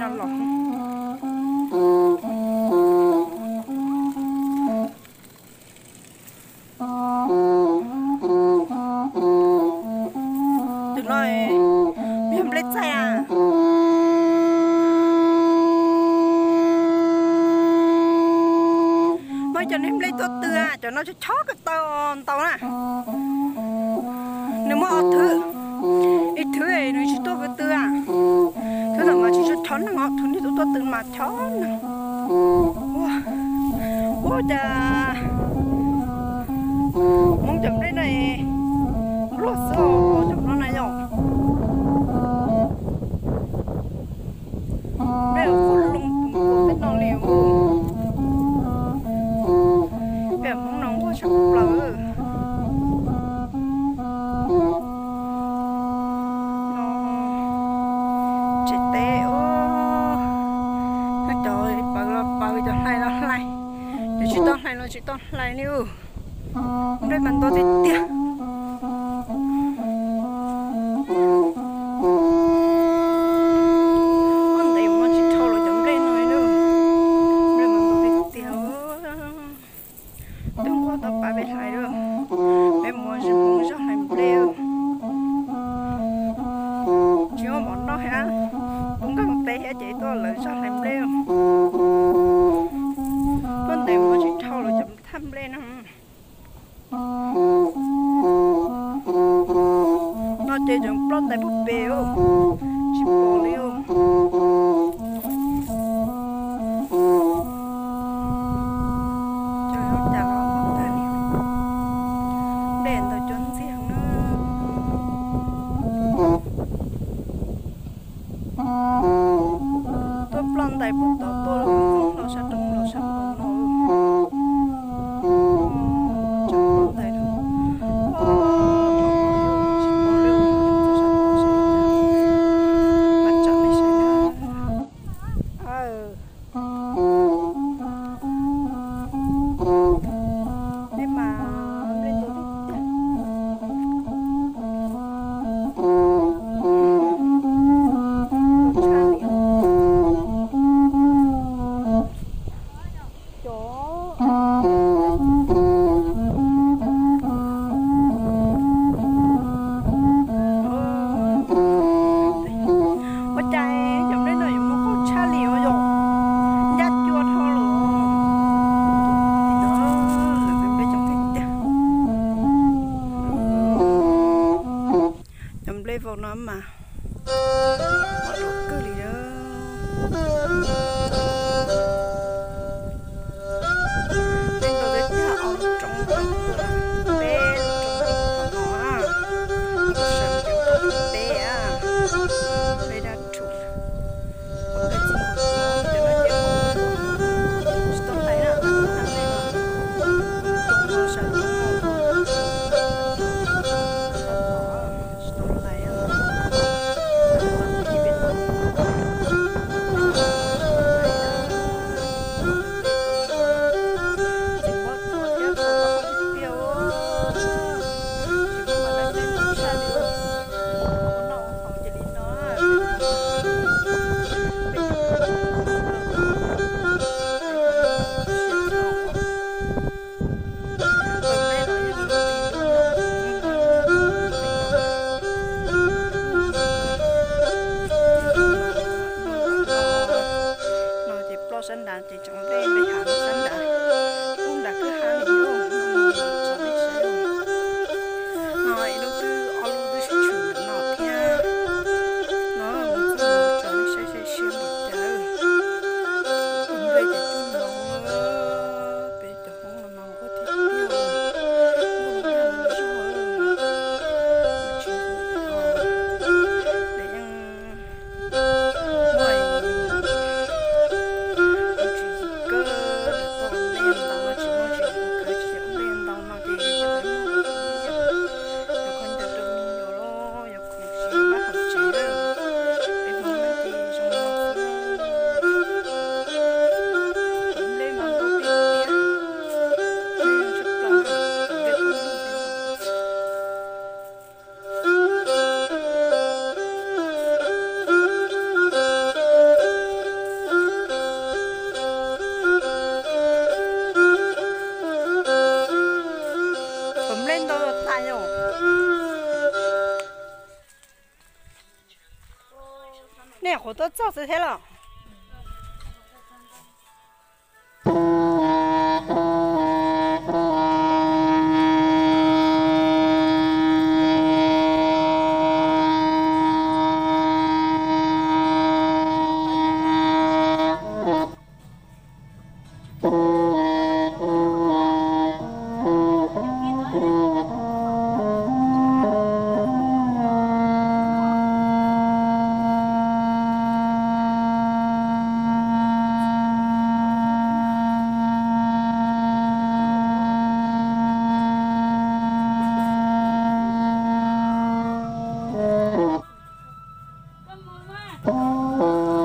no los. Tus no yog nplej txaij a. Muaj cov niag nplej tuaj tw a, cov no chob chob ko taw ntau na. Nws muaj ob thwv, ib thwv nws tsis tuaj ko tw a. Thwv ntawd mas tsis tshua chob neeg os, thwv niag tuaj tuaj tw mas chob neeg. Ua cas Hmoob cov nplej no luaj xwb os, cov no na yom. Nplej qub loo tej no li. Peb Hmoob no nquag tshaj plaws. Tsev teb ua cov paws los paws, cov hlais los hlais, cov tsis tau hlais los tsis tau hlais li. Nplej mas ntau tiag tiag. Ntev mus tsis dhau lawm cov nplej no li. Nplej mas ntau tiag tiag. Twb nquag tau pab peb hlais lawm. Peb mus zis mus zog hlais nplej. Tsis muaj mov noj thiab, poob nkauj teb thiab ces tuaj lawv zog hlais nplej. Tuaj ntev mus tsis dhau lawm cov thaj nplej no. No ces tseem ploj ntais puag pem, tsis pom li. Cov cas los muaj tag li, nplej ntau cuag ntxiag na. Tuaj ploj ntais puag tod tuaj los sab roob los sab nraud no. Tseem ploj ntais, tsis pom li, txog sab tod seb mas tsam li seb na. Peb mas nplej ntau tiag tiag. Ntau tshaj li. Cov, ua cas cov nplej no yuav muaj qauj tshaj li os yom, ncaj cua dhau lawm. Lawv nplej coob tiag tiag. Cov nplej vau no mas mos dua kawg li. Nplej ntau tiag tiag, ob lub roob, peb lub roob qhov no, roob sawv roob peb, nplej dab rhuv. Tsis tau hlais na, roob no sawv roob, tsis tau hlais. No ces ploj sab nrad ces tseem nplej npe hav sab nrad, ub nrad kwj ha li. No ib lub twb ob lub twb sib tshwm ntawm no thiab. No mus txog no tso nej saib saib siab npaum cas. Tus nplej ces coob no, peb cov Hmoob no mas nquag tiag tiag. Nquag nquag zog, tsis, lawv yeej muaj tswv yim kawg. Txog xwb thiab los?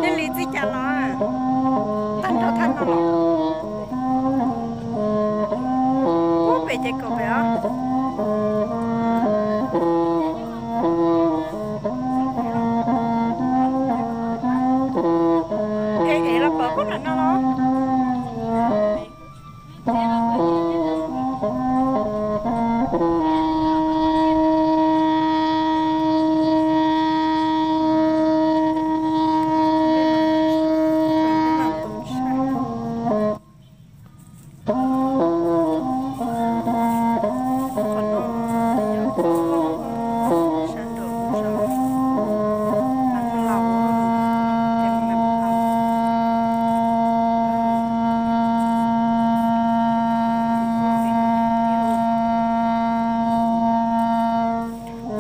Thiaj li txij cas no, tag nrho thaj no los? Ub, pem ces kaum pem os. Es es los pom koj nram no los?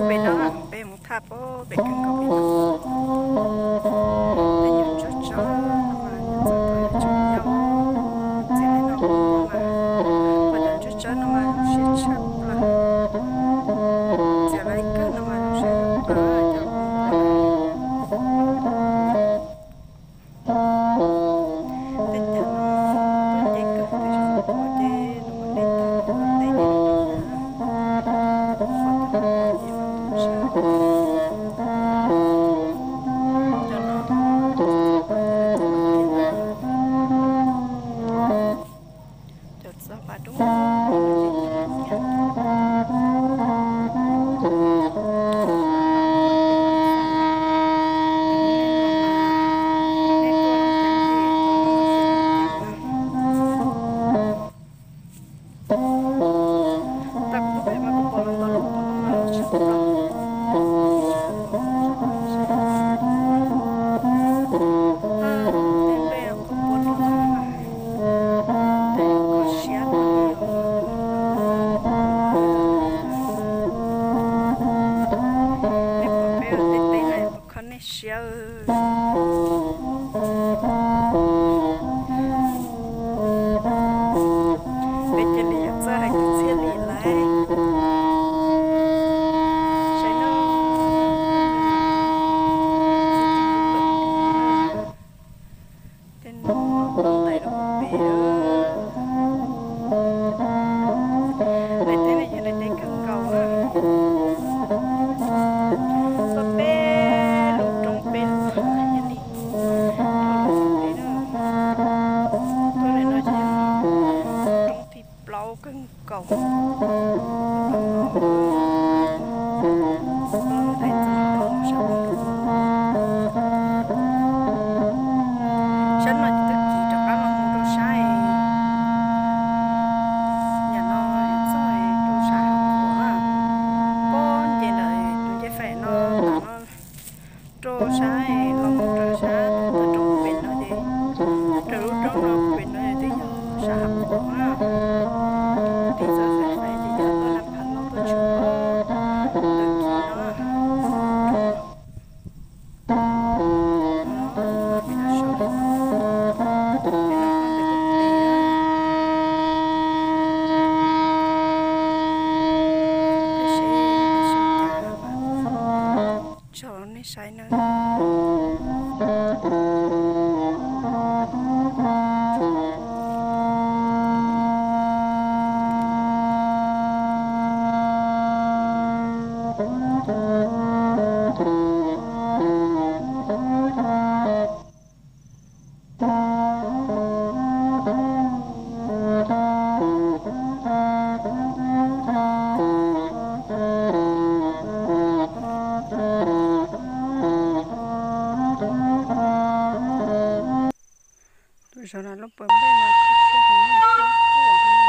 Pem no peb mus thaj pem kawg nkaus pem no. Peb nyuam ntsuab tsob no mas txog tau yuav tsum yau. Txiav li no mas, mas cov ntsuab tsob no mas zoo siab tshaj plaws. Txiav li kawg no mas zoo siab tshaj plaws. Tej cov no tuaj nce kawg, tab sis ua ces nws mus deb tag nrho tej no. Cov no, cov txog pas dub. Tag kub pem mas kuv pom los ntau los ntau no mas tshaj plaws. Tej npe kuv pom los mas kho siab no. Nej pom peb ua tej teb no kho nej siab. Peb cia li yuav txawj hais kwv txhiaj li lawm. Saib no. Tej no tais rau pem. Daim teb no yog daim teb kawg nkaus na. Txog peb lub roob peb lub thav yog li. Tuaj daim no ces roob thib plaub kawg nkaus. Sab no ces twb kiv rov qab los mus rau sab, yam no txog rau sab Hav Khuam na. Pob nce ntawm tus ncej fais no tas no rau sab, los mus rau sab tus tawm roob pem no ces, raws lub roob no pem no twb yog sab Hav Khuam na. Tus txiv txawj fais fais ces yog tuaj Nab Phav Lauj tuaj tshwm tawm kiv no. Tso nej saib na. Zaum no lub pawg npej no kho siab heev na, kho siab heev na.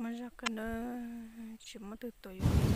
Muaj zog kawg na, tsis muaj twg tuaj yuav li.